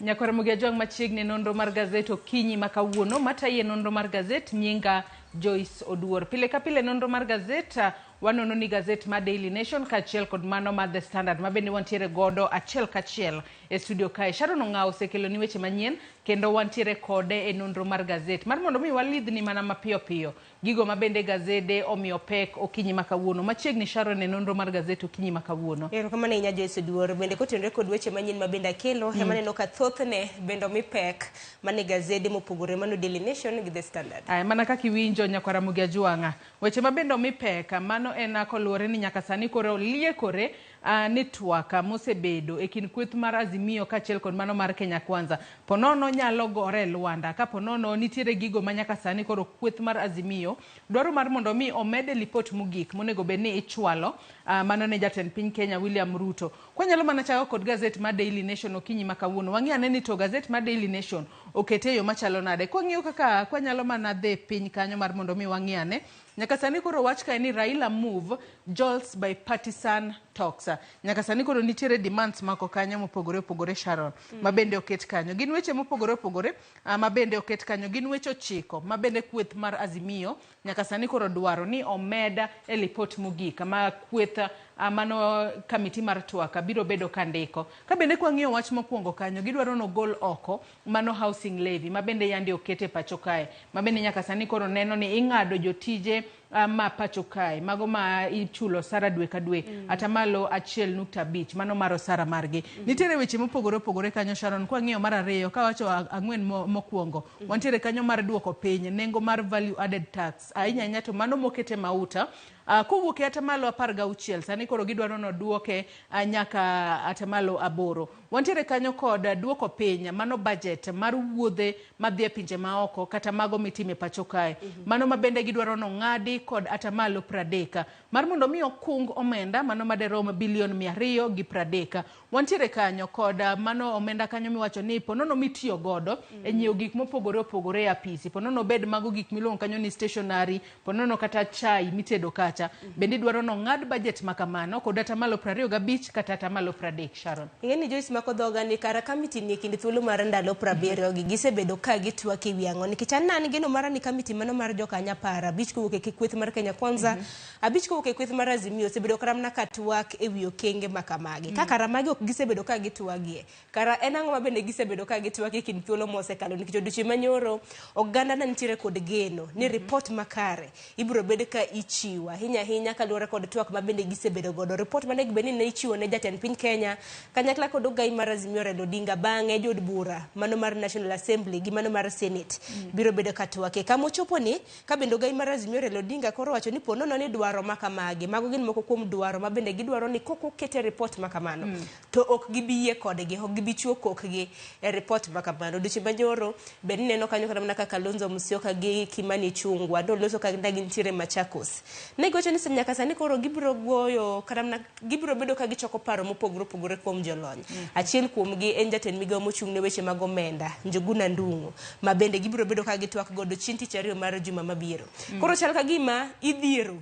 Nyakwar Ramogi Ajwang' machiegni e nonro mar gazet okinyi ma kawuono matayi e nonro mar gazet nyinga Joyce Oduor. Pile ka pile nonro mar gazet wanono ni gazet mar Daily Nation kaachiel kod mano mar The Standard ma bende wantiere godo achiel kachiel e studio kae. Sharon Ong'awo osekelo ni weche manyien kendo wantiere kode e nonro mar gazet mar mondo mi walidhni mana mapiyo piyo Gigo ma bende gazede omiyo pek okinyi ma kawuono. Machiegni Sharon e nonro mar gazet okinyi ma kawuono. Erokamano ahinya Joyce Oduor. Bende kotenore kod weche manyien ma bende akelo, ema aneno ka thothne bende omi pek mane gazede mopogore mano Daily Nation gi The Standard. Aya, mana kaka iwinjo nyakwar Ramogi Ajwang'a, weche ma bende omi pek, mano en koluwore ni nyaka sani koro liekore ni twak mosebedo e kind kweth mar Azimio kaachiel kod mano mar Kenya Kwanza ponono nyalo gore e lwanda ka ponono nitiere gigo ma nyaka sani koro kweth mar Azimio dwaro mar mondo mi omed e lipot mogik monego bed ni ichwalo mano ne jatend piny Kenya William Ruto. Kwanyalo mana chako kod gazet mar Daily Nation okinyi ma kawuono, wang'i ane ni to gazet mar Daily Nation okete e yo machalo nade. Kwang'iyo kaka kwanyalo mana dhi piny kanyo mar mondo mi wang'i ane Nyaka sani koro wach kae ni Raila move jolts bipartisan talks. Nyaka sani koro nitiere demands mako kanyo mopogore opogore Sharon, ma bende oket kanyo. Gin weche mopogore opogore ma bende oket kanyo. Gin weche ochiko ma bende kweth mar Azimio nyaka sani koro dwaro ni omed e lipot mogik ma kweth mano kamiti mar twak biro bedo ka ndiko. Ka bende kwang'iyo wach mokwongo kanyo, gidwaro nogol oko mano housing levy ma bende yande oket e pacho kae ma bende nyaka sani koro neno ni ing'ado jotije ma pacho kae mago ma ichulo osara dwe ka dwe atamalo 1.5 mano mar osara margi. Nitiere weche mopogore opogore kanyo Sharon. Kwang'iyo mar ariyo kawacho ang'wen mokwongo wantiere kanyo mar duoko piny nengo mar value added tax ahinya ahinya to mano mokete mauta kowuok e atamalo 16 sani koro gidwaro noduoke nyaka atamalo 8. Wantiere kanyo kod duoko piny mano budget mar wuodhe madhi e pinje maoko kata mago mitime pacho kae. Mano ma bende gidwaro nong'adi kod atamalo 30 mar mondo mi okung omenda mano maderom bilion 230. Wantiere kanyo kod mano omenda kanyo miwacho ni ponono mitiyo godo e nyiewo gik mopogore opogore e apisi. Ponono obed mago gik miluongo kanyo ni stationery, ponono kata chai mitedo kacha. Bende idwaro nong'ad budget ma kamano kod atamalo 25 kata atamalo 30 Sharon. Ing'e ni Joyce mako dhoga ni kara kamiti ni e kind thuolo mar ndalo 70 gi gisebedo ka gitwak e wi ang'o nikech an an geno mara ni kamiti mano mar jokanyo apar abich kowuok e kweth mar Kenya Kwanza abich kowuok e kweth mar Azimio osebedo kara mana ka twak e wi okenge ma kamagi. Ka kara magi ok gisebedo ka gitwagie kara en ang'o ma bende gisebedo ka gitwak e kind thuolo mosekalo nikech odiochieng' manyoro oganda ne nitiere kod geno ni ripot makare ibiro bed ka ichiwo ahinya ahinya kaluwore kod twak ma bende gisebedo godo. Ripot manego bed ni ne ichiwo ne jatend piny Kenya kanyakla kod ogai mar Azimio Raila Odinga bang'e jood bura mano mar National Assembly gi mano mar Senate biro bedo ka twake. Kama ochopo ni ka bende ogai mar Azimio Raila Odinga koro wacho ni ponono ni dwaro ma kamagi mago gin moko kuom dwaro ma bende gidwaro ni kok okete ripot ma kamano to ok gibi yie kodgi, ok gibi chiwo kokgi e ripot ma kamano. Odiochieng' manyoro be nineno kanyo kata mana ka Kalonzo Musyoka gi Kimani Ichung'wa noloso ka ne gintiere Machakos. Ne giwacho ni nyaka sani koro gibiro goyo kata mana gibiro bedo ka gichoko paro mopogore opogore kuom jolony. Achiel kuomgi en jatend migawo mochung' ne weche mag omenda, Njuguna Ndung'u, ma bende gibiro bedo ka gitwak godo chieng' tich ariyo mar juma mabiro. Koro chal ka gima idhiero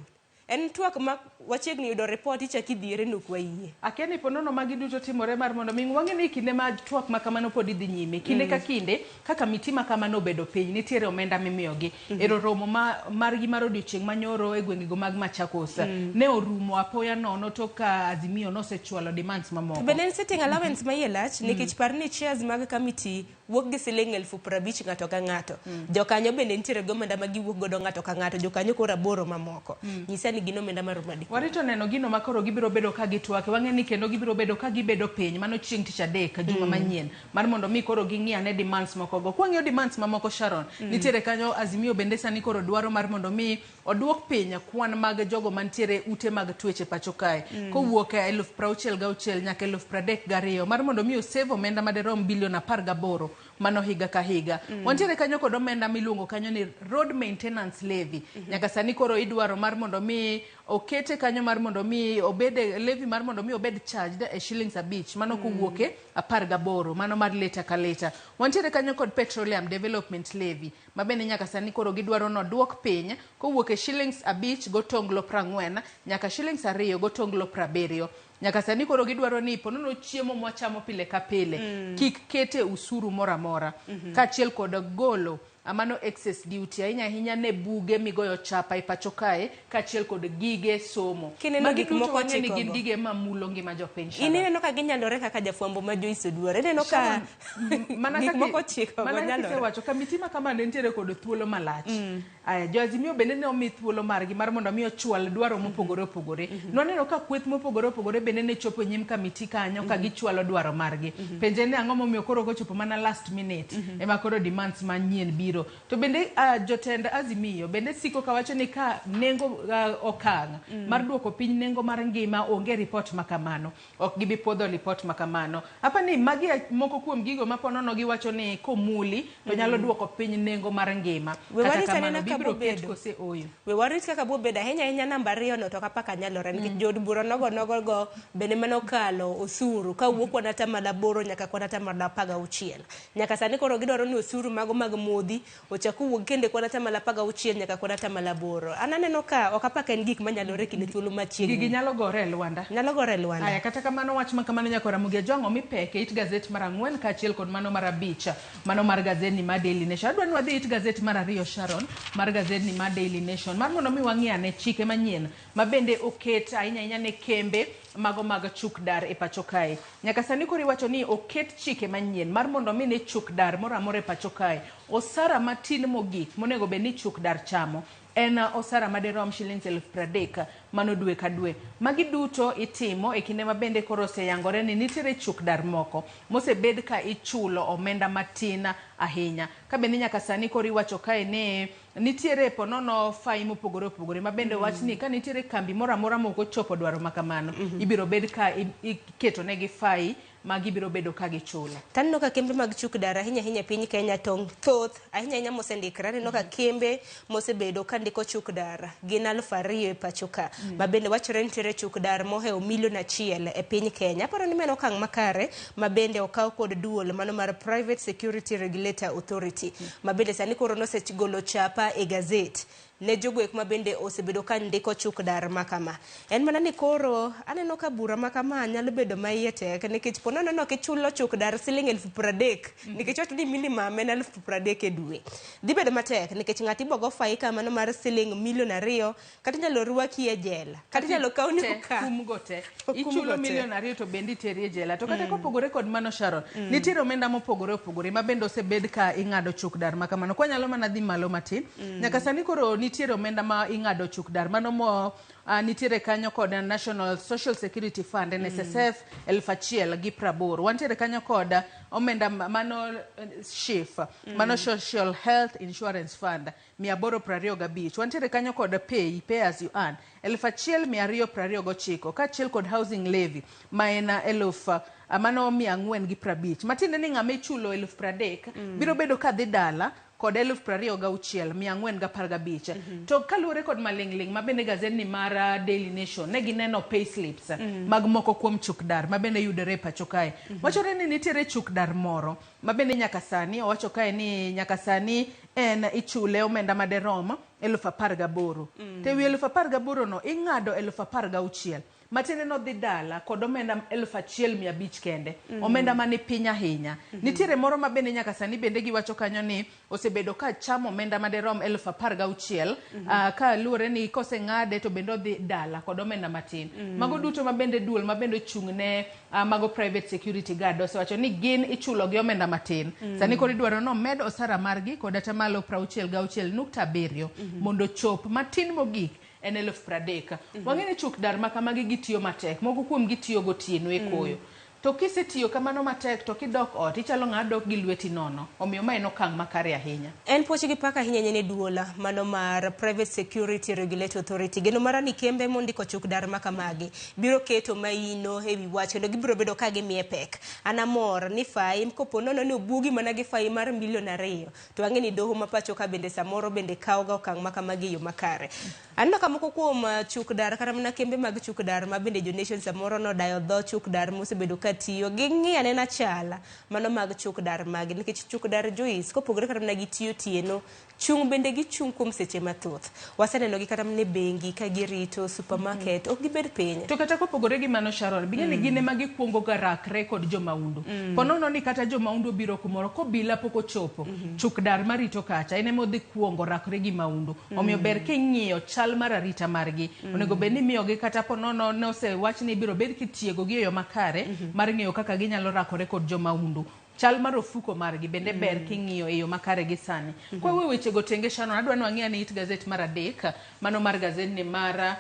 En twak ma wachiegni yudo report ichak idhiere ni ok wayie. Akia ni ponono magi duto timore mar mondo mi wang'e ni kinde ma twak ma kamano pod idhi nyime. Kinde ka kinde ka kamiti ma kamano obedo piny nitiere omenda mimiyogi. Ero romo ma margi mar odiochieng' manyoro e gwengego mag Machakos ne orumo apoya nono tok ka Azimio nosechwalo demands mamoko. Bende en sitting allowance ma iye lach nikech par ni chairs mag committee wuok gi siling 50,000 ng'ato ka ng'ato. Jokanyo bende nitiere gi omenda ma giwuok godo ng'ato ka ng'ato, jokanyo koro aboro mamoko. Nyisa ni gin omenda maromo adi? Warito neno gino ma koro gibiro bedo ka gitwak. Wang'e ni kendo gibiro bedo ka gibedo piny mano chieng' tich adek juma manyien mar mondo mi koro ging'i ane demands moko go. Kwang'iyo demands mamoko Sharon, nitiere kanyo Azimio bende sani koro dwaro mar mondo mi oduok piny kwan mag jogo mantiere ute mag twech e pacho kae kowuok e 66,000 nyaka 32,000 mar mondo mi osave omenda maderom bilion 18 mano higa ka higa. Wantiere kanyo kod omenda miluongo kanyo ni road maintenance levy. Nyaka sani koro idwaro mar mondo mi okete kanyo mar mondo mi obed levy mar mondo mi obed charged e shillings 5 mano kowuok e 18 mano mar lita ka lita. Wantiere kanyo kod petroleum development levy ma bende nyaka sani koro gidwaro noduok piny kowuok e shillings 5 gotonglo 40 nyaka shillings 2 gotonglo 70. Nyaka sani koro gidwaro ni ponono chiemo mwachamo pile ka pile kik kete usuru moro amora, kaachiel kod golo mano excess duty ahinya ahinya ne buge migoyo chapa e pacho kae, kaachiel kod gige somo. Kineno Magi gik duto moko wang'e ni gin ochikogo. gige mamulo ngima jopiny. In Sharon. ineno ka ginyalore kaka jafwambo ma Joyce Oduor. Ineno ka Mana gik kaka- moko ochikogo mana kaka nyalore. isewacho, kamiti ma kama ne nitiere kod thuolo malach. Aya, jo Azimio bende ne omi thuolo margi mar mondo mi ochwal dwaro mopogore opogore. Nwaneno ka kweth mopogore opogore bende ne chopo e nyim kamiti kanyo ka gichwalo dwaro margi. Penje ni ang'o momiyo koro kochopo mana last minute ema koro demands manyien biro. To bende jotend Azimio bende siko kawacho ni ka nengo okang' mar duoko piny nengo mar ngima onge ripot ma kamano, ok gibi puodho ripot ma kamano. Apa ni magi e moko kuom gigo ma ponono giwacho ni komuli to nyalo duoko piny nengo mar ngima. We Kata warit kamano anena ka bibiro ket bobedo. kose ooyo. We warit kaka bobedo ahinya ahinya namba ariyo no to kapaka nyalore nikech jood bura nogo nogo go bende manokalo osuru kawuok kwan atamalo aboro nyaka kwan atamalo apar gauchiel. Nyaka sani koro gidwaro ni osuru mago mag modhi ochak owuog kendo e kwan atamalo apar gauchiel nyaka kwan atamalo aboro. An aneno ka ok apaka en gik manyalore kinde thuolo machiegni. Gigi nyalo gore e lwanda. Nyalo gore e lwanda. Aya, kata kamano wach ma kamano nyaka Ramogi Ajwang' omi pek e it gazet mar 4 kaachiel kod mano mar 5, mano mar gazetni mar Daily Nation. Adwa ni wadhi it gazet mar 2, Sharon, mar gazetni mar Daily Nation, mar mondo mi wang'i ane chike manyien ma bende oket ahinya ahinya ne kembe mago mag chuk dar e pacho kae. Nyaka sani koro iwacho ni oket chike manyien mar mondo mi ne chuk dar moro amora e pacho kae osara matin mogik monego bed ni chuk dar chamo en osara madirom shillings 30,000 mano dwe ka dwe. Magi duto itimo e kinde ma bende koro oseyangore ni nitiere chuk dar moko mosebed ka ichulo omenda matin ahinya. Ka bende nyaka sani koro iwacho kae ni nitiere ponono fai mopogore opogore ma bende wach ni ka nitiere kambi moro amora mok ochopo dwaro ma kamano, ibiro bed ka iketo negi fai ma gibiro bedo ka gichulo. Taneno ka kembe mag chuk dar ahinya ahinya e piny Kenya to thoth ahinya ahinya mosendikre. Aneno ka kembe mosebedo ka ndiko chuk dar gin 2,000 e pacho ka. Ma bende wachore ni nitiere chuk dar mohewo 1,1 million e piny Kenya. Aparo ni mano okang' makare ma bende okaw kod duol mano mar Private Security Regulator Authority. Ma bende sani koro nosegolo chapa e gazet ne jogo ek ma bende osebedo ka ndiko chuk dar ma kama. En mana ni koro aneno ka bura ma kama nyalo bedo ma iye tek nikech po nono no kichulo chuk dar siling 30,000 nikech wacho ni minimum en 30,000 e dwe. Dhi bedo matek nikech ng'ato ibo go fai kamano mar siling 2 million kata inyalo rwaki e jela kata inyalo kawni Te, okang'. kum go te. Okum Ichulo go te. 2 million to bende iteri e jela. To kata kopogore kod mano Sharon, nitiere omenda mopogore opogore ma bende osebed ka ing'ado chuk dar ma kamano. Kwanyalo mana dhi malo matin. Nyaka sani koro nitiere omenda ma ing'ado chuk dar mano mo nitiere kanyo kod National Social Security Fund NSSF 1,080. Wantiere kanyo kod omenda mano SHIF, mano Social Health Insurance Fund 825. Wantiere kanyo kod pay as you earn 1,229, kaachiel kod housing levy ma en eluf mano 450. Matiende ni ng'ama ichulo 30,000 biro bedo ka dhi dala kod 26,415. To kaluwore kod maling'ling' ma bende gazetni mar Daily Nation ne gineno pay slips mag moko kuom chuk dar ma bende yudore e pacho kae. Wachore ni nitiere chuk dar moro ma bende nyaka sani owacho kae ni nyaka sani en ichule omenda maderom 18,000. To ewi 18,000 no ing'ado 16,000. Matiende nodhi dala kod omenda 1,500 kende. Omenda mani piny ahinya. Nitiere moro ma bende nyaka sani bende giwacho kanyo ni osebedo ka chamo omenda maderom 16,000, ka luwore ni koseng'ade to bende odhi dala kod omenda matin. Mago duto ma bende duol ma bende ochung' ne mago private security guard osewacho ni gin ichulo gi omenda matin. Sani koro idwaro ni omed osara margi kod atamalo 66.7 mondo chop matin mogik en 30,000. Wang'e ni chuk dar ma kamagi gitiyo matek, moko kuom gitiyo gotieno e koyo. To kisetiyo kamano matek to kidok ot ichalo ng'a dok gi lweti nono. Omiyo ma en okang' makare ahinya. En puoch gi pak ahinya ne duol mano mar Private Security Regulatory Authority. Geno mara ni kembe mondiko chuk dar ma kamagi biro keto maino ewi wach kendo gibiro bedo ka gimiye pek. An amor ni fai kopo nono ni obugi mana gi fai mar 2 million to ang'e ni doho ma pacho ka bende samoro bende kawo ga okang' ma kamagi e yo makare. Aneno ka moko kuom chuk dar kata mana kembe mag chuk dar ma bende jo Nation samoro nodayo dho chuk dar mosebedo ka katiyo, ging'i anena chala mano mag chuk dar magi, nikech chuk dar Joyce kopogore kata mana gi tiyo tieno, chung' bende gichung' kuom seche mathoth. Waseneno gi kata mana e bengi ka girito supermarket, ok gibed piny. To kata kopogore gi mano Sharon, bing'e ni gin ema gikuongo ga rakre kod jomaundu. Ponono ni kata jomaundu obiro kumoro kobila pok ochopo, chuk dar marito kacha en ema odhi kuongo rakre gi maundu. Omiyo ber king'iyo chal mar arita margi. Onego bed ni imiyogi kata ponono nosewach ni ibiro bed kitiegogi e yo makare mar ng'eyo kaka ginyalo rakore kod jomaundu. Chal mar ofuko margi bende ber king'iyo e yo makare gi sani. Kwa wechego tenge Sharon, adwa ni wang'i ane it gazet mar 3, mano mar gazetni mar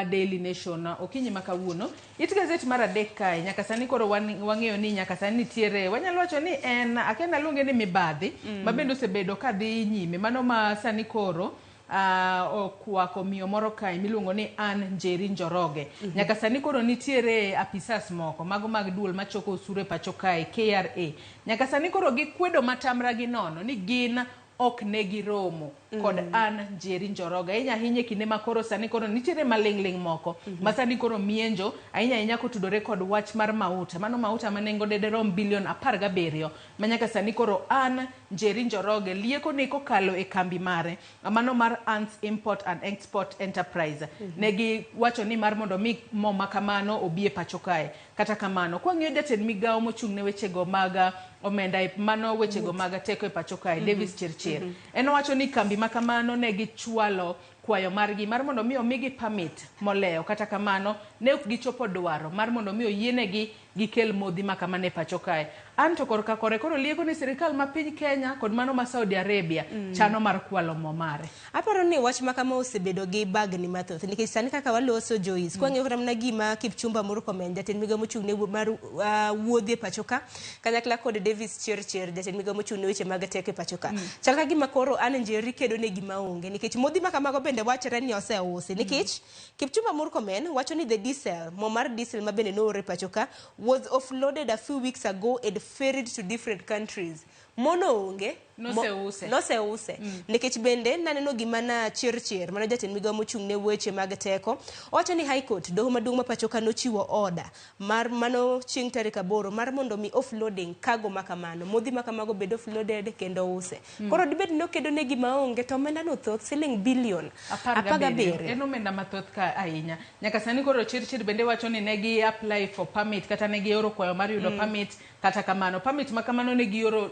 Daily Nation okinyi ma kawuono. It gazet mar 3 kae, nyaka sani koro wang'eyo ni nyaka sani nitiere, wanyalo wacho ni en, akia naluonge ni mibadhi, ma bende osebedo kadhi nyime, mano ma sani koro okwako miyo moro kae miluongo ni Ann Njeri Njoroge. Nyaka sani koro nitiere apisas moko, mago mag duol machoko osuru e pacho kae, KRA. Nyaka sani koro gikwedo matamra gi nono ni gin ok ne giromo kod Ann Njeri Njoroge. Ahinya ahinya e kinde ma koro sani koro nitiere maling'ling' moko ma sani koro mienjo ahinya ahinya kotudore kod wach mar mauta. Mano mauta ma nengone derom bilion 17 ma nyaka sani koro Ann Njeri Njoroge lieko ni kokalo e kambi mare, mano mar Ann's Import and Export Enterprise. Ne giwacho ni mar mondo mi mo makamano obi e pacho kae. Kata kamano, kwang'iyo jatend migawo mochung' ne wechego mag omenda, mano wechego mag teko e pacho kae, Davis Chirchir. En owacho ni kambi makamano ne gichwalo kwayo margi mar mondo mi omigi permit molewo. Kata kamano, ne ok gichopo dwaro mar mondo mi oyienegi gikel modhi makamano e pacho kae. An to korka kore koro lieko ni sirikal ma piny Kenya kod mano ma Saudi Arabia chano mar kwalo mo mare. Aparo ni wach ma kama osebedo gi bagni mathoth, nikech sani kaka waloso Joyce, kwang'iyo kata mana gima Kipchumba Murkomen, jatend migawo mochung' ne mar wuodhi e pacho ka, kanyakla kod Davis Chirchir, jatend migawo mochung' ne weche mag teko e pacho ka. Chal ka gima koro Ann Njeri kedo ne gima onge, nikech modhi ma kamago bende wachore ni oseusi, nikech Kipchumba Murkomen wacho ni the diesel, mo mar diesel ma bende noor e pacho ka, was offloaded a few weeks ago and ferried to different countries. Mono onge, Noseuse. Noseuse. Nikech bende naneno gima na Chirchir, mano jatend migawo mochung' ne weche mag teko, owacho ni High Court, doho maduong' ma pacho ka nochiwo order mar mano chieng' tarik 8 mar mondo mi offloading cargo ma kamano, modhi ma kamago bed offloaded kendo use. Koro dibed ni okedo ne gima onge to omenda no thoth, siling bilion 17. En omenda mathoth ka ahinya. Nyaka sani koro Chirchir bende wacho ni ne gi apply for permit, kata ne gioro kwayo mar yudo permit, kata kamano permit ma kamano ne gioro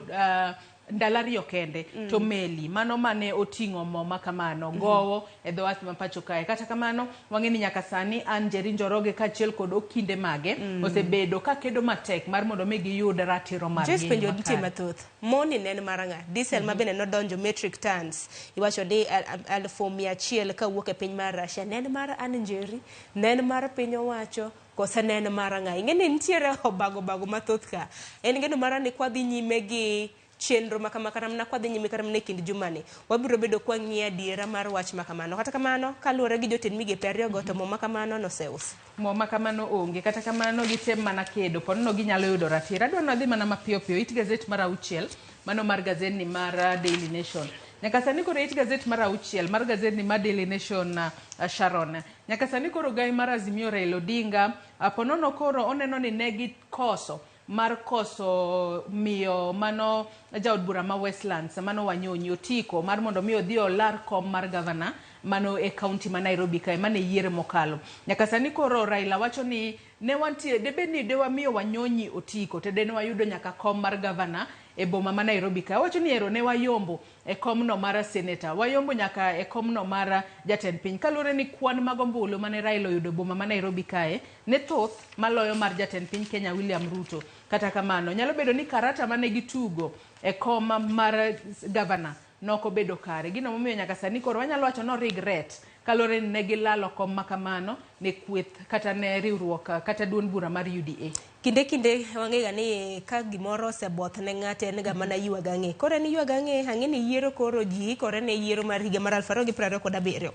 ndalo 2 kende, to meli mano mane oting'o mo ma kamano gowo e dho wath ma pacho kae. Kata kamano wang'e ni nyaka sani Ann Njeri Njoroge kaachiel kod okinde mage osebedo ka kedo matek mar mondo mi giyud ratiro margi. Joyce, penjo nitie mathoth. Moni ne en mar ang'a? Diesel ma bende nodonjo metric tons, iwacho ni 100,000 kawuok e piny mar Russia. Ne en mar Ann Njeri, ne en mar piny owacho, koso ne en mar ang'a? Ing'e ni nitiere obago bago mathoth ka. En geno mara ni kwadhi nyime gi chenro ma kama, kata mana kwadhi nyime kata mana e kind jumani, wabiro bedo kwang'iyo adiera mar wach ma kamano. Kata kamano, kaluwore gi jotend migepe ariyogo, to mo ma kamano noseus. Mo ma kamano onge. Kata kamano gitem mana kedo, ponono ginyalo yudo ratiro. Adwa ni wadhi mana mapiyo piyo it gazet mar 6, mano mar gazetni mar Daily Nation. Nyaka sani koro it gazet mar 6 mar gazetni mar Daily Nation, Sharon. Nyaka sani koro gai mar Azimio Raila Odinga, ponono koro oneno ni ne gikoso mar koso miyo mano jaod bura ma Westlands, mano Wanyonyi otiko mar mondo mi odhi olar kom mar gavana mano e kaunti ma Nairobi kae, mane yiero mokalo. Nyaka sani koro Raila wacho ni ne wantie, debed ni de wamiyo Wanyonyi otiko to de ne wayudo nyaka kom mar gavana e boma ma Nairobi kae. Owacho ni ero ne wayombo e komno mar seneta, wayombo nyaka e komno mar jatend piny, kaluwore ni kwan mag ombulu mane Raila oyudo e boma ma Nairobi kae ne thoth maloyo mar jatend piny Kenya William Ruto. Kata kamano, nyalo bedo ni karata mane gitugo e kom mar gavana nokobedo kare. Gino momiyo nyaka sani koro wanyalo wacho no regret, kaluwore ni ne gilalo kom makamano ne kweth kata ne riwruok kata duond bura mar UDA. Kinde kinde wang'ega ni ka gimoro oseboth ne ng'ato en ga mana ywago ang'e. Koro en ywago ang'e, ang'e ni yiero koro ji ikore ne yiero mar higa mar 2027.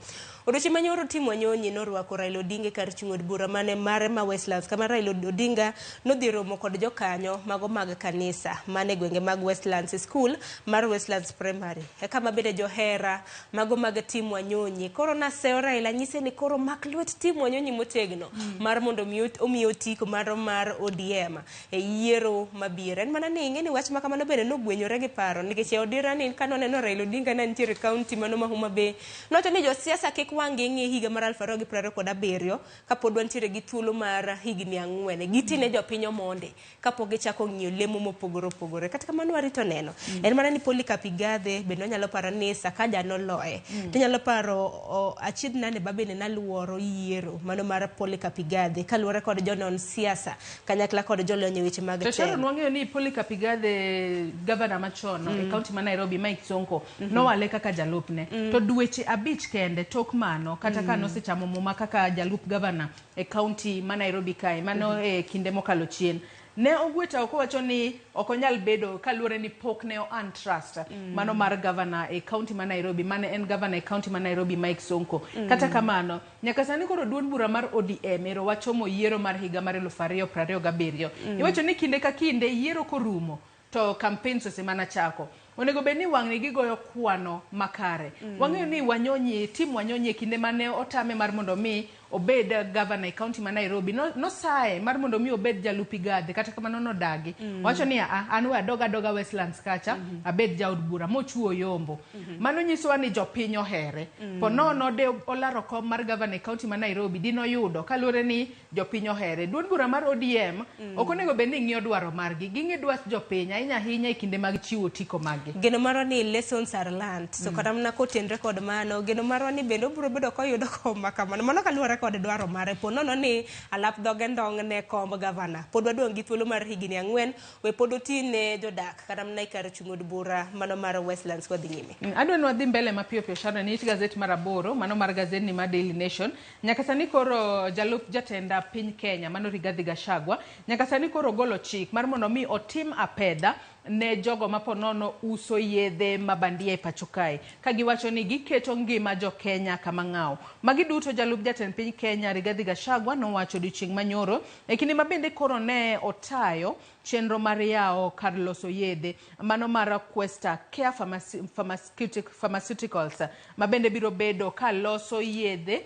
Odiochieng' manyoro Tim Wanyonyi norwako Raila Odinga e kar chung' od bura mane mare ma Westlands, kama Raila Odinga nodhi romo kod jokanyo mago mag kanisa mane gwenge mag Westlands e school mar Westlands Primary. E kama bende johera mago mag Tim Wanyonyi. Koro naseyo Raila nyise ni koro mak lwet Tim Wanyonyi. Wanyonyi motegno mar mondo omiye otiko mar ODM e yiero mabiro. En mana ni ing'e ni wach ma kamano bende nogwenyore gi paro nikech e odira ni kanoneno Raila Odinga ne nitiere kaunti mano ma Homa Bay, nowacho ni josiasa kik wang' gi ng'i higa mar 2027 kapod wantiere gi thuolo mar higni 4 gitine jopiny omonde kapok gichako ng'iyo lemo mopogore opogore. Kata kamano warito neno. En mana ni Polycarp Igathe bende wanyalo paro ni Sakaja noloye. Tinyalo paro achiedh nade ba bende naluoro yiero mano mar Polycarp Igathe kaluwore kod jonon siasa kanyakla kod jolony e weche mag To Sharon, telo. wang'eyo ni Polycarp Igathe, gavana machon e kaunti ma Nairobi, Mike Sonko, nowale kaka jalupne. To dweche 5 kende tok mano, kata ka nosechamo muma kaka jalup gavana e kaunti ma Nairobi kae, mano e kinde mokalo chien, ne ogweta oko wacho ni ok onyal bedo kaluwore ni pok ne o earn trust mano mar gavana e kaunti ma Nairobi, mane en gavana e kaunti ma Nairobi Mike Sonko. Kata kamano, nyaka sani koro duond bura mar ODM ero wachomo yiero mar higa mar 2027. Iwacho ni kinde ka kinde yiero korumo to campaigns osemana chako. Onego bed ni wang'ni gigoyo kwano makare. Wang'eyo ni Wanyonyi, Tim Wanyonyi e kinde mane otame mar mondo mi obed gavana e kaunti ma Nairobi, nosaye mar mondo mi obed jalup Igathe, kata kamano nodagi. Wacho ni an we adog adoga Westlands kacha, abed jaod bura, mochuo yombo. Mano nyisowa ni jopiny ohere. Po nono de olaro kom mar gavana e kaunti ma Nairobi, dinoyudo kaluwore ni jopiny ohere. Duond bura mar ODM ok onego bed ni ng'iyo dwaro margi, ging'i dwach jopiny ahinya ahinya e kinde mag chiwo otiko maggi. Geno marwa ni lessons are learned. So kata mana kotenre kod mano, geno marwa ni bende obiro bedo koyudo kom ma kamano. Mano kaluwore kod dwaro mare. Po nono ni alap dhoge ndong' ne komb gavana. Pod wadong' gi thuolo mar higni 4, we pod oti ne jodak kata mana e kar chung' od bura mano mar Westlands kwadhi nyime. Adwa ni wadhi mbele mapiyo piyo Sharon, it gazet mar 8, mano mar gazetni mar Daily Nation. Nyaka sani koro jalup jatend piny Kenya, mano Rigathi Gachagua, nyaka sani koro ogolo chik mar mondo mi otim apedha ne jogo ma ponono uso yedhe mabandia e pacho kae, ka giwacho ni giketo ngima jo Kenya kama ng'awo. Magi duto jalup jatend piny Kenya Rigathi Gachagua nowacho odiochieng' manyoro e kinde ma bende koro ne otayo chenro mar yawo kar loso yedhe mano mar Questa Care Pharmaceuticals ma bende biro bedo ka loso yedhe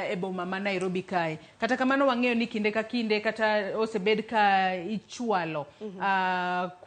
e boma ma Nairobi kae. Kata kamano wang'eyo ni kinde ka kinde kata osebed ka ichwalo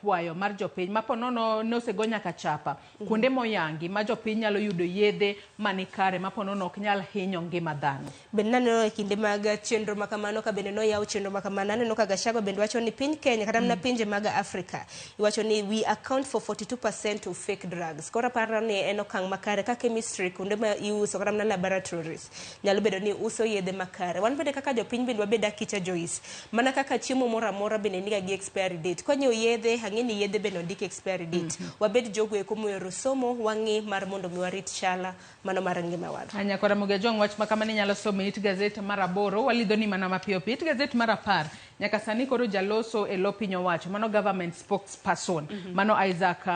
kwayo mar jopiny ma ponono nosego nyaka chapa kuonde moyangi ma jopiny nyalo yudo yedhe manikare ma ponono ok nyal hinyo ngima dhano. Bende naneno e kinde mag chenro ma kamano ka bende noyaw chenro ma kamano, aneno ka Gachagua bende wacho ni piny Kenya kata mana pinje mag Afrika iwacho ni we account for 42% of fake drugs. Koro aparo ni en okang' makare ka chemistry kuonde ma iuso kata mana laboratories nyalo bedo ni uso yedhe makare. Wan bende kaka jopiny bende wabed akicha Joyce. Mana kaka chiemo moro amora bende niga gi expiry date. Kwanyiewo yedhe, ang'e ni yedhe bende ondik expiry date. Wabed jogo eko mohero somo, wang'i mar mondo mi warit chala mano mar ngimawa. Nyakwara Mogejong, wach ma kamano inyalo somo e it gazet mar 8, walidho ni mana mapiyo piyo. It gazet mar 10, nyaka sani koro jaloso e lo piny owacho, mano government spokesperson, mano Isaac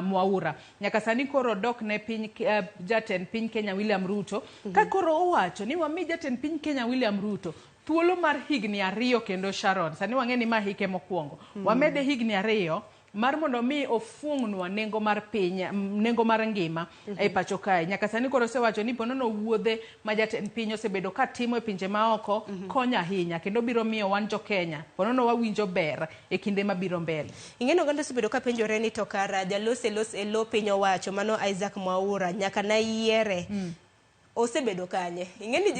Mwaura. Nyaka sani koro dok ne piny jatend piny Kenya William Ruto, ka koro owacho ni wami jatend piny Kenya William Ruto thuolo mar higni 2 kendo Sharon. Sani wang'e ni ma hike mokwongo. Wamede higni 2 mar mondo mi ofuongnwa nengo mar piny, nengo mar ngima e pacho kae. Nyaka sani koro osewacho ni ponono wuodhe ma jatend piny osebedo ka timo e pinje maoko konyo ahinya kendo biro miyo wan jo Kenya ponono wawinjo ber e kinde mabiro mbele. Ing'e oganda osebedo ka penjore ni to kara jaloso e lo piny owacho mano Isaac Mwaura nyaka na yiere. Osebedo kanye? Ing'e ni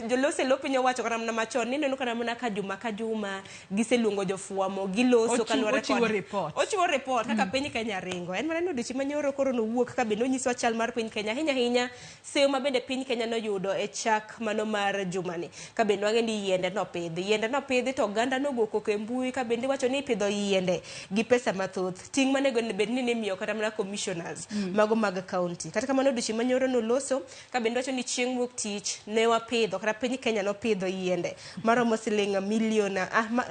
joloso e lo piny owacho kata mana machon nineno kata mana ka juma ka juma giseluongo jofwambo giloso kaluwore kod Ochiwo report. Ochiwo report kaka piny Kenya ringo. En mana ni odiochieng' manyoro koro nowuok ka bende onyisowa chal mar piny Kenya ahinya ahinya seyo ma bende piny Kenya noyudo e chak mano mar jumani. Ka bende wang'e ni yiende nopidhi. Yiende nopidhi to oganda nogo koko e mbui ka bende iwacho ni ipidho yiende gi pesa mathoth. Ting' manego bed ni nimiyo kata mana commissioners mago mag county. Kata kamano odiochieng' manyoro noloso ka bende wacho ni chieng' wuok tich ne wapidho kata piny Kenya nopidho yiende maromo siling milion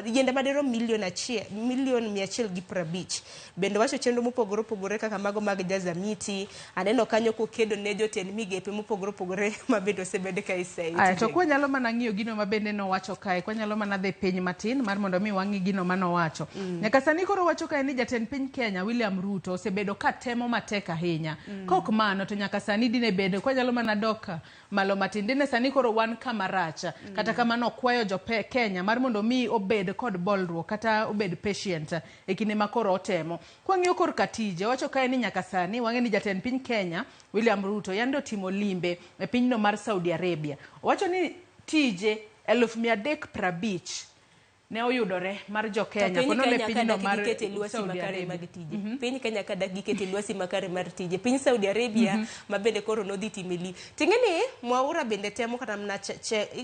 yiende madirom milion 150. Bende wacho chenro mopogore opogore kaka mago mag jaza miti. Aneno kanyo kokedo ne jotend migepe mopogore opogore ma bende osebed ka iseyo. Aya, to kwanyalo mana ng'iyo gino ma bende nowacho kae, kwanyalo mana dhi piny matin mar mondo mi wang'i gino manowacho. Nyaka sani koro wacho kae ni jatend piny Kenya William Ruto osebedo ka temo matek ahinya. Kok mano to nyaka sani dine bed kwanyalo mana mana dok malo matin. Dine sani koro wan kama rach. Kata kamano okwayo jo Kenya mar mondo mi obed kod bolruok kata obed patient e kinde ma koro otemo. Kwang'iyo korka tije, wacho kae ni nyaka sani wang'e ni jatend piny Kenya William Ruto yande otimo limbe e pinyno mar Saudi Arabia. Owacho ni tije 350,000 ne oyudore mar jo Kenya piny kono ne Kenya ka pinyno dak mar gikete lwasi Saudi makare Arabia. mag tije. Piny Kenya ka dak gikete lwasi makare mar tije. Piny Saudi Arabia ma bende koro nodhi time li. Ting'e ni Mwaura bende temo kata mana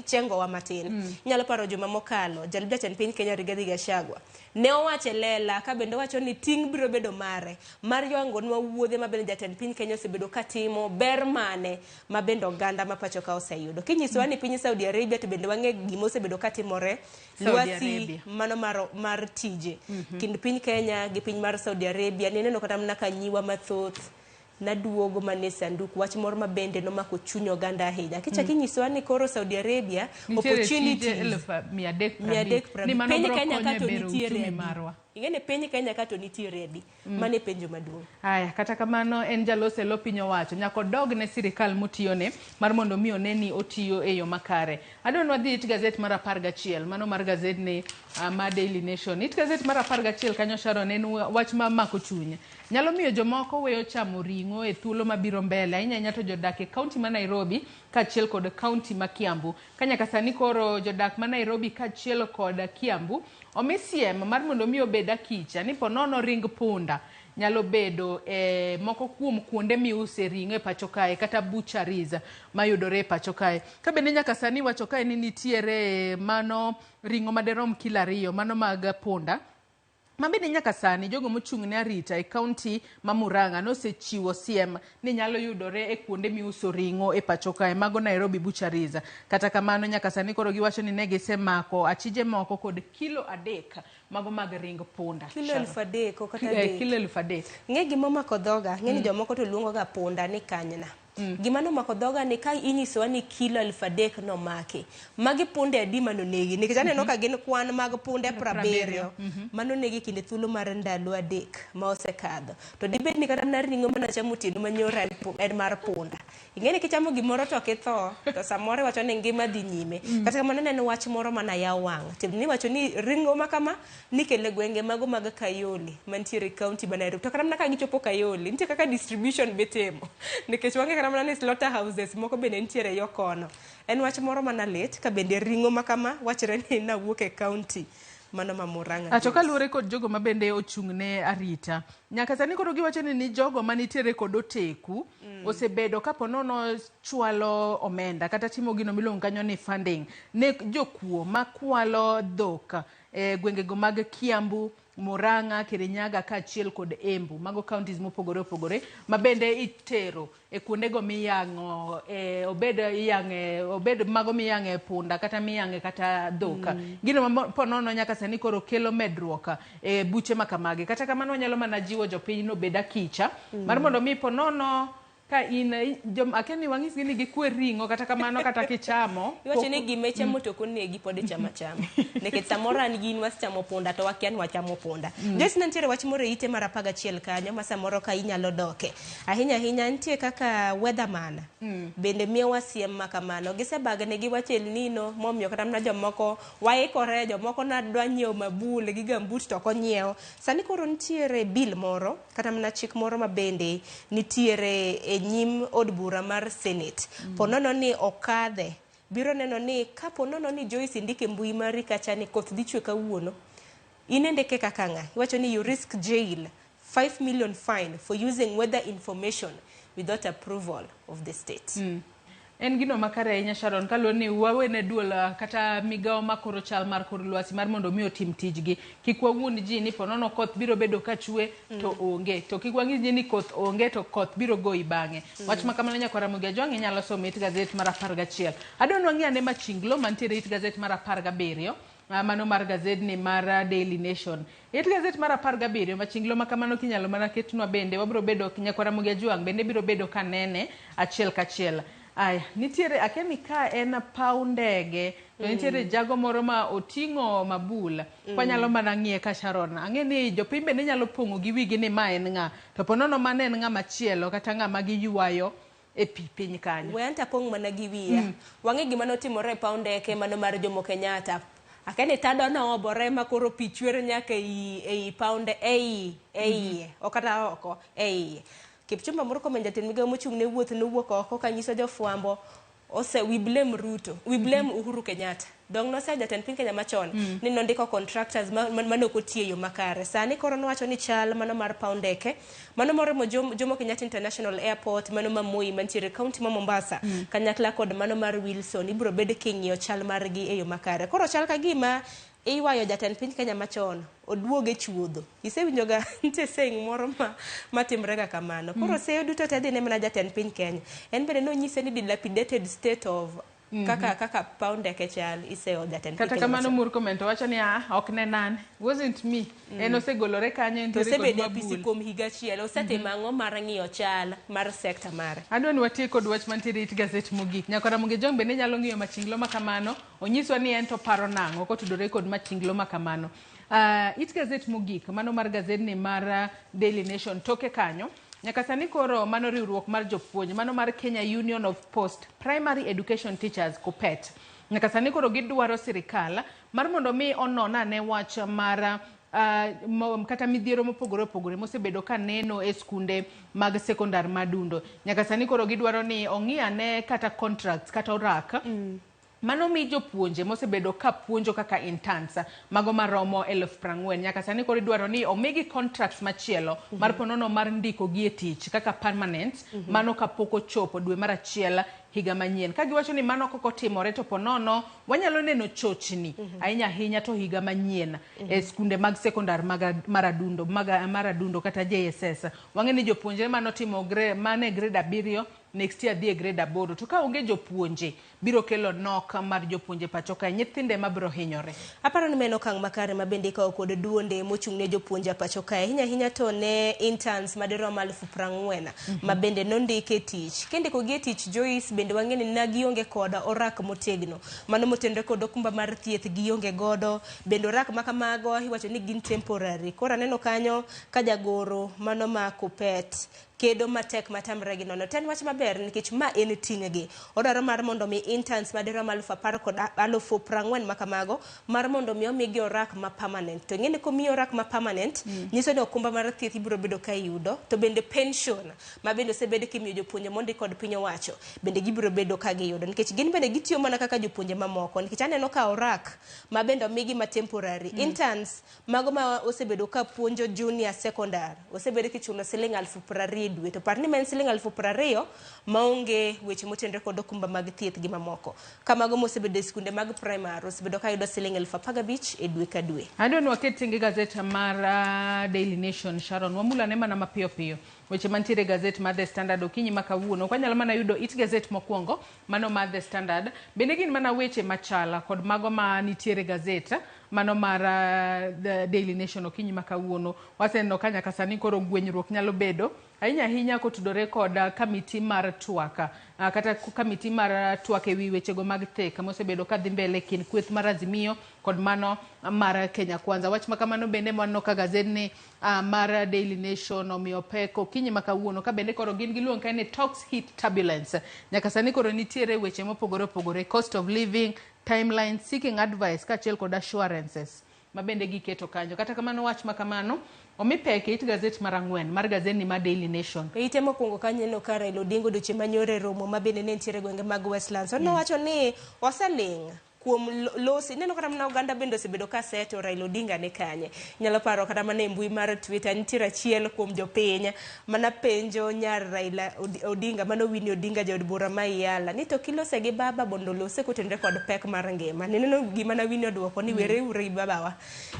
chengowa matin. Inyalo paro juma mokalo, jalup jatend piny Kenya Rigathi Gachagua ne owacho e lela ka bende owacho ni ting' biro bedo mare mar yangonwa wuodhe ma bende jatend piny Kenya osebedo katimo, ber mane ma bende oganda ma pacho ka oseyudo. Kinyisowa ni piny Saudi Arabia to bende wang'e gima osebedo katimore, Saudi lwasi Arabia. mano mar tije kind piny Kenya gi piny mar Saudi Arabia. Nineno kata mana ka nyiwa mathoth naduogo mane sanduk, wach moro ma bende nomako chuny oganda ahinya. Kichak inyisowa ni koro Saudi Arabia Nitiere tije opportunities 350,000 350. Ni mano Piny biro Kenya konyo ka e to bero nitiere uchumi adi? marwa. Ing'e ni piny Kenya ka to nitiere adi? Mano e penjo maduong'. Aya, kata kamano en jaloso e lo piny owacho nyaka odog ne sirikal motiyone mar mondo mi one ni otiyo e yo makare. Adwa ni wadhi it gazet mar 11, mano mar gazet ni ma Daily Nation. It gazet mar 11 kanyo Sharon en wach ma mako chuny. Nyalo miyo jomoko weyo chamo ring'o e thuolo mabiro mbele, ahinya ahinya to jodak e kaunti ma Nairobi kaachiel kod kaunti ma Kiambu. Ka nyaka sani koro jodak ma Nairobi kaachiel kod Kiambu omi siem mar mondo mi obed akicha ni ponono ring punda nyalo bedo e moko kuom kuonde miuse ring'o e pacho kae kata butcheries mayudore e pacho kae. Ka bende nyaka sani wacho kae ni nitiere mano ring'o maderom kilo 2 mano mag punda. Ma bende nyaka sani jogo mochung' ne arita e kaunti ma Murang'a nosechiwo siem ni nyalo yudore e kuonde miuso ring'o e pacho kae mago Nairobi butcheries. Kata kamano nyaka sani koro giwacho ni ne gisemako achije moko kod kilo 3 mago mag ring punda. Kilo 3,000 kata adek. Kilo 3,000. Ng'e gima omako dhoga, ng'e ni jomoko to luongo ga punda ni kanyna. Gima nomako dhoga ni ka inyisowa ni kilo 3,000 nomaki, magi punde adi manonegi? Nikech aneno ka gin kwan mag punde 70 manonegi kinde thuolo mar ndalo 3 ma osekadho. To dibed ni kata mana ring'o manachamo otieno manyoro en mar punda. Ing'e ni kichamo gimoro to ok itho, to samoro iwacho ni ngima dhi nyime. Kata kamano aneno wach moro mana yawo wang'. Tiende ni iwacho ni ring'o ma kama nikele gwenge mago mag Kayole mantiere e kaunti ma Nairobi. To kata mana ka gichopo Kayole, nitie kaka distribution be timo. Nikech wang'e kata mana ni slaughterhouses moko bende nitiere yo kono. En wach moro mana lit ka bende ring'o ma kama wachre ni nawuok e kaunti mano ma Murang'a. To kaluwore kod jogo ma bende ochung' ne arita, nyaka sani koro giwacho ni jogo manitiere kod oteku osebedo kapo nono chwalo omenda kata timo gino miluongo kanyo ni funding ne jokuo makwalo dhok e gwengego mag Kiambu, Murang'a, Kirinyaga kaachiel kod Embu. Mago counties mopogore opogore ma bende itero e kuondego miyang'o, obed iyang'e, obed mago miyang'e punda kata miyang'e kata dhok. Gino ma ponono nyaka sani koro kelo medruok e buche ma kamagi. Kata kamano wanyalo mana jiwo jopiny no obed akicha mar mondo mi ponono ka in akia ni wang'isgi ni gikwe ring'o kata kamano kata kichamo. Iwacho ni gima ichamo to ok onegi pod ichamo achama. Nikech samoro an gi in wasechamo punda to wakia ni wachamo punda. Joyce, nitiere wach moro e ite mar 11 kanyo ma samoro ka inyalo doke. Ahinya ahinya nitie kaka weatherman bende miyowa siem ma kamano. Gisebagne gi wach El Nino momiyo kata mana jomoko waikore, jomoko nadwa nyiewo mabul gi gambut to ok onyiew. Sani koro nitiere bill moro kata mana chik moro ma bende nitiere e nyim od bura mar Senate. Ponono ni okadhe, biro neno ni kapo nono ni Joyce indike mbui mari kacha ni koth dhi chwe kawuono, in indike kaka ng'a? Iwacho ni you risk jail, 5 million fine for using weather information without approval of the state. En gino makare ahinya Sharon, kaluwore ni wawene duol kata migawo makoro chal mar kor lwasi mar mondo mi otim tijgi. Kik wawuond ji ni ponono koth biro bedo ka chwe to onge. To kik wang'is ji ni koth onge to koth biro goyi bang'e. Wach ma kamano nyakwar Ramogi Ajwang' inyalo somo it gazet mar 11. Adwa ni wang'i ane machinglo mantiere it gazet mar 17. Mano mar gazedni mar Daily Nation. It gazet mar 17 machinglo ma kamano kinyalo mana ketnwa bende wabiro bedo nyakwar Ramogi Ajwang' bende biro bedo kanene achiel kachiel. Aya, nitiere akia ni ka en paw ndege to nitiere jago moro ma oting'o mabul. Wanyalo mana ng'iye ka Sharon. Ang'e ni jopiny bende nyalo pong'o gi wigi ni ma en ng'a. To ponono mano en ng'ama chielo kata ng'ama giywayo e pi piny kanyo. We anto apong' mana gi wiya. Wang'e gima notimore e paw ndeke mano mar Jomo Kenyatta. Akia ni tado noobore ma koro pi chwer nyaka ei, ei paw nde, ei, e iye, ok kata oko, e iye. Kipchumba Murkomen jatend migao mochung' ne wuoth nowuok oko kanyiso jofwambo ose we blame Ruto, we blame Uhuru Kenyatta. Dong noseya jatend piny Kenya machon ni nondiko contractors mane ok otiyo e yo makare. Sani koro nowacho ni chal mano mar paw ndeke mano morimo Jomo Kenyatta International Airport, mano ma Moi mantiere e county ma Mombasa, kanyakla kod mano mar Wilson, ibiro bed king'iyo chal margi e yo makare. Koro chal ka gima iywayo jatend piny Kenya machon oduog e chuodho. Isewinjoga nitie saying moro ma matimre ga kamano. Koro seyo duto te dhi ne mana jatend piny Kenya. En bende nonyise ni dilapidated state of kaka paw ndeke chal iseyo jatend piny Kata Kenya kamano machon. Murkomen to wacho ni ah, ok ne nan. Wasn't me. En osegolore kanyo To entiere kod osebedo e apisi mabul. kuom higa achiel. Osetimo ang'o mar ng'iyo chal mar sekta mare? Adwa ni watiek kod wach mantiere it gazet mogik. Nyakora Ramogi Ojwang bende nyalo ng'iyo machinglo ma kamano. Onyiswa ni en to paro nang'o kotudore kod machinglo ma kamano. It gazet mogik, mano mar gazedni mar Daily Nation, toke kanyo. Nyaka sani koro mano riwruok mar jopuonj, mano mar Kenya Union of Post Primary Education Teachers, KUPPET. Nyaka sani koro gidwaro sirikal mar mondo mi onon ane wach mar kata midhiero mopogore opogore mosebedo ka neno e skunde mag sekondar madundo. Nyaka sani koro gidwaro ni ong'i ane kata contracts kata orak mano mi jopuonje mosebedo ka puonjo kaka interns mago maromo 40,000. Nyaka sani koro idwaro ni omigi contracts machielo mar ponono mar ndiko gi e tich kaka permanent, mano kapok ochopo dwe mar achiel higa manyien. Ka giwacho ni mano kok otimore to ponono wanyalo neno chochni ahinya ahinya to higa manyien e skunde mag sekondar mar Adundo kata JSS. Wang'e ni jopuonjre manotimo mane grade 7 next year dhi e grade 8, to ka onge jopuonje biro kelo nok mar jopuonje pacho kae, nyithinde ema biro hinyore. Aparo ni ma en okang' makare ma bende ikawo kod duonde mochung' ne jopuonje pacho kae, ahinya ahinya to ne interns madirom 40,000 ma bende nondik e tich. Kindiko gi e tich Joyce, bende wang'e ni na gionge kod orak motegno. Mano motenore kod okumba mar thieth gionge godo, bende orak ma kamago iwacho ni gin temporary. Koro aneno kanyo ka jagoro mano ma KUPPET kedo matek matamre gi nono. To en wach maber nikech ma en ting'gi. Odwaro mar mondo mi interns madirom alufu apar kod 40,000 ma kamago mar mondo mi omigi orak ma permanent. To ing'e ni komiyi orak ma permanent, nyiso ni okumba mar thieth ibiro bedo ka iyudo, to bende pension ma bende osebed kimiyo jopuonje mondi kod piny owacho bende gibiro bedo ka giyudo, nikech gin bende gitiyo mana kaka jopuonje mamoko. Nikech aneno ka orak ma bende omigi ma temporary. Interns mago ma osebedo ka puonjo junior secondary osebedo kichulo siling 20,000 dwe, to par ni ma en siling 20,000 maonge weche motenore kod okumba mag thieth gi mamoko. Ka mago mosebedo e skunde mag primary osebedo ka yudo siling 15,000 e dwe ka dwe. Adwa ni waket tenge gazet mar Daily Nation. Sharon, wamulane mana mapiyo piyo weche mantiere e gazet mar The Standard okinyi ma kawuono. Ok wanyalo mana yudo it gazet mokwongo, mano mar The Standard. Bende gin mana weche machala kod mago ma nitiere gazet mano mar The Daily Nation okinyi ma kawuono. Waseneno ka nyaka sani koro gwenyruok nyalo bedo ahinya ahinya kotudore kod kamiti mar twak, kata kamiti mar twak ewi wechego mag thek mosebedo ka dhi mbele kind kweth mar Azimio kod mano mar Kenya Kwanza. Wach ma kamano bende waneno ka gazedni mar Daily Nation omiyo pek okinyi ma kawuono, ka bende koro gin giluongo ka ni talks hit turbulence. Nyaka sani koro nitiere weche mopogore opogore, cost of living, timeline, seeking advice kaachiel kod assurances ma bende giketo kanyo. Kata kamano wach ma kamano omi pek e it gazet mar 4 mar gazedni mar Daily Nation. E ite mokwongo kanyo neno ka Raila Odinga odiochieng' manyoro e romo ma bende ne nitiere e gwenge mag Westlands. Nowacho ni oseling' kuom losi. Ineno kata mana oganda bende osebedo ka seto Raila Odinga ni kanye. Inyalo paro kata mana e mbui mar Twitter nitiere achiel kuom jopiny mana penjo nyar Raila Odinga, mano Winnie Odinga jaod bura ma Iyala, ni to kilose gi baba mondo olose kotenore kod pek mar ngima. Nineno gima na Winnie oduoko ni were uru gi babawa.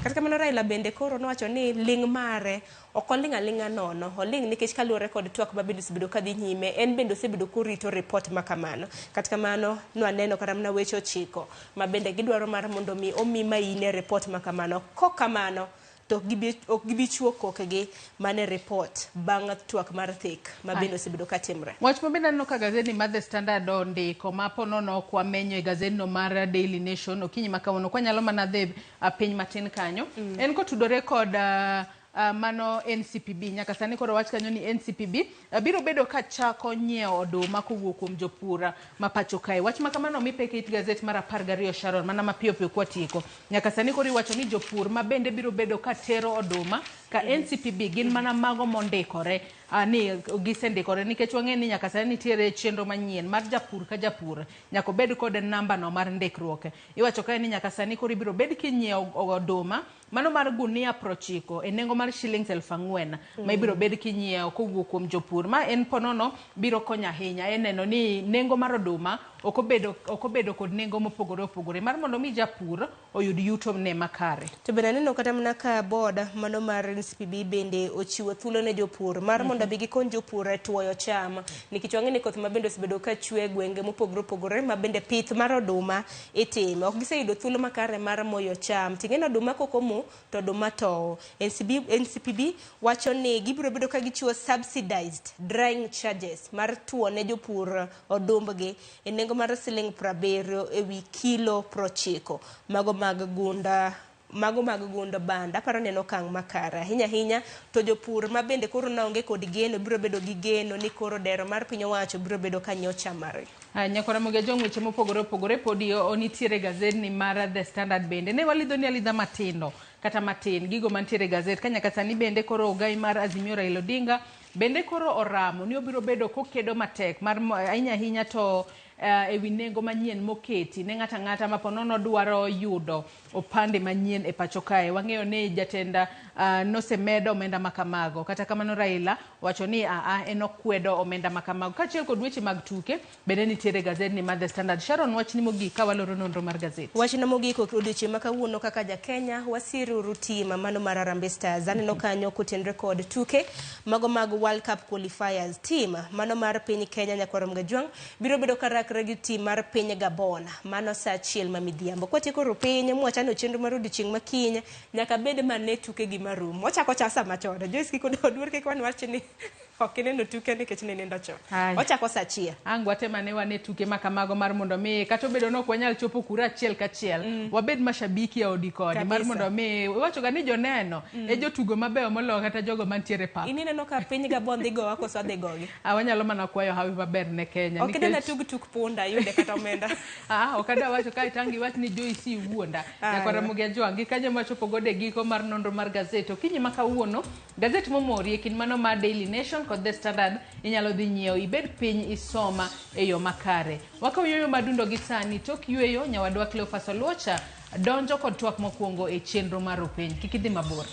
Kata kamano Raila bende koro nowacho ni ling' mare ok oling' aling'a nono, oling' nikech kaluwore kod twak ma bende osebedo kadhi nyime, en bende osebedo korito report ma kamano. Kata kamano, nwaneno kata mana weche 9 ma bende gidwaro mar mondo mi omi maine report ma kamano. Kok kamano, to ok gibi chuo kokgi mane report bang' twak mar thek ma bende osebedo katimre. Wach ma bende aneno ka gazedni mar The Standard ondiko ma po nono ok wamenyo e gazedno mar Daily Nation okinyi ma kawuono, kwanyalo mana dhi piny matin kanyo, en kotudore kod Mano NCPB nyaka sani koro wach kanyo ni NCPB biro bedo ka chako nyiewo oduma kowuok kuom jopur ma pacho kae. Wach ma kamano omi pek e it gazet mar 12, Sharon, mana mapiyo piyo kwatieko. Nyaka sani koro iwacho ni jopur ma bende biro bedo ka tero oduma ka NCPB gin mana mago mondikore, ni gisendikore, nikech wang'e ni nyaka sani nitiere chenro manyien mar japur ka japur nyaka obed kod namba no mar ndikruok. Iwacho kae ni nyaka sani koro ibiro bed kinyiewo oduma mano mar gunia 90 e nengo mar shillings 4,000 ma ibiro bed kinyiewo kowuok kuom jopur. Ma en ponono biro konyo ahinya e neno ni nengo mar oduma ok obedo kod nengo mopogore opogore mar mondo mi japur oyud yuto ne makare. To bende aneno kata mana ka board mano mar NCPB bende ochiwo thuolo ne jopur mar mondo bi gikony jopur e tuoyo cham, nikech wang'e ni koth ma bende osebedo ka chwe e gwenge mopogore opogore ma bende pith mar oduma itime, ok giseyudo thuolo makare mar moyo cham. Ting'e ni oduma kok omo to oduma towo. NCPB wacho ni gibiro bedo ka gichiwo subsidized drying charges mar tuo ne jopur odumbgi e nengo mar siling 70 ewi kilo 90 mago mag gund banda. Aparo ni en okang' makare ahinya ahinya, to jopur ma bende koro naonge kod geno biro bedo gi geno ni koro dero mar piny owacho biro bedo ka nyiewo cham margi. Nyakwara Mogi Ajwang', weche mopogore opogore podi nitiere gazet ni mar The Standard. Bende ne walidho ni alidha matindo kata matin gigo mantiere e gazet ka nyaka sani. Bende koro ogai mar Azimio Raila Odinga bende koro oramo ni obiro bedo kokedo matek mar ahinya ahinya to ewi nengo manyien moketi ne ng'ato ang'ata ma ponono dwaro yudo opande manyien e pacho kae. Wang'eyo ni jatend nosemedo omenda ma kamago, kata kamano Raila wacho ni aa en okwedo omenda ma kamago. Kaachiel kod weche mag tuke bende nitiere e gazet ni mar The Standard. Sharon, wachni mogik ka waloro nonro mar gazet. Wachna mogik odiochieng' ma kawuono, kaka ja Kenya, wasiruru team mano mar Harambee Stars. Aneno kanyo kotenre kod tuke mago mag World Cup qualifiers. Team mano mar piny Kenya, nyakwar Mgajwang', biro bedo karakre gi team mar piny Gabon mano sa 1 ma midhiambo. Kwatieko ru piny mwachano chenro mar odiochieng' ma kiny nyaka bed mane tuke gi marum. Wachako cha sama chon. Joyce, kik oduor, kik wan wach ni ok ineno tuke nikech ne nindo chon. Aya. Ochako sa 1. Ang' watem ane wane tuke ma kamago mar mondo mi kata obedo ni ok wanyal chopo kura achiel kachiel, wabed mashabiki e odi koni mar mondo mi iwacho ga ni joneno e jotugo mabeyo moloyo kata jogo mantiere e pap. In ineno ka piny Gabon dhi gowa koso adhi gogi? Ah, wanyalo mana kwayo hawi maber ne Kenya. Ok idana tug tuk punda yude kata omenda. Ah, ok adwa wacho kae tangi wach ni Joyce iwuonda. Aya. Nyakwara Ramogi Ajwang', gi kanyo machopo godo e giko mar nonro mar gazet. Okinyi ma kawuono, gazet momori e kind mano mar Daily Nation kod The Standard inyalo dhi nyiewo, ibed piny isoma e yo makare. Wakaw yueyo madundo gi sani, tok yueyo nyawadwa Cleophas Oluocha donjo kod twak mokwongo e chenro mar Rupiny. Kik idhi mabor.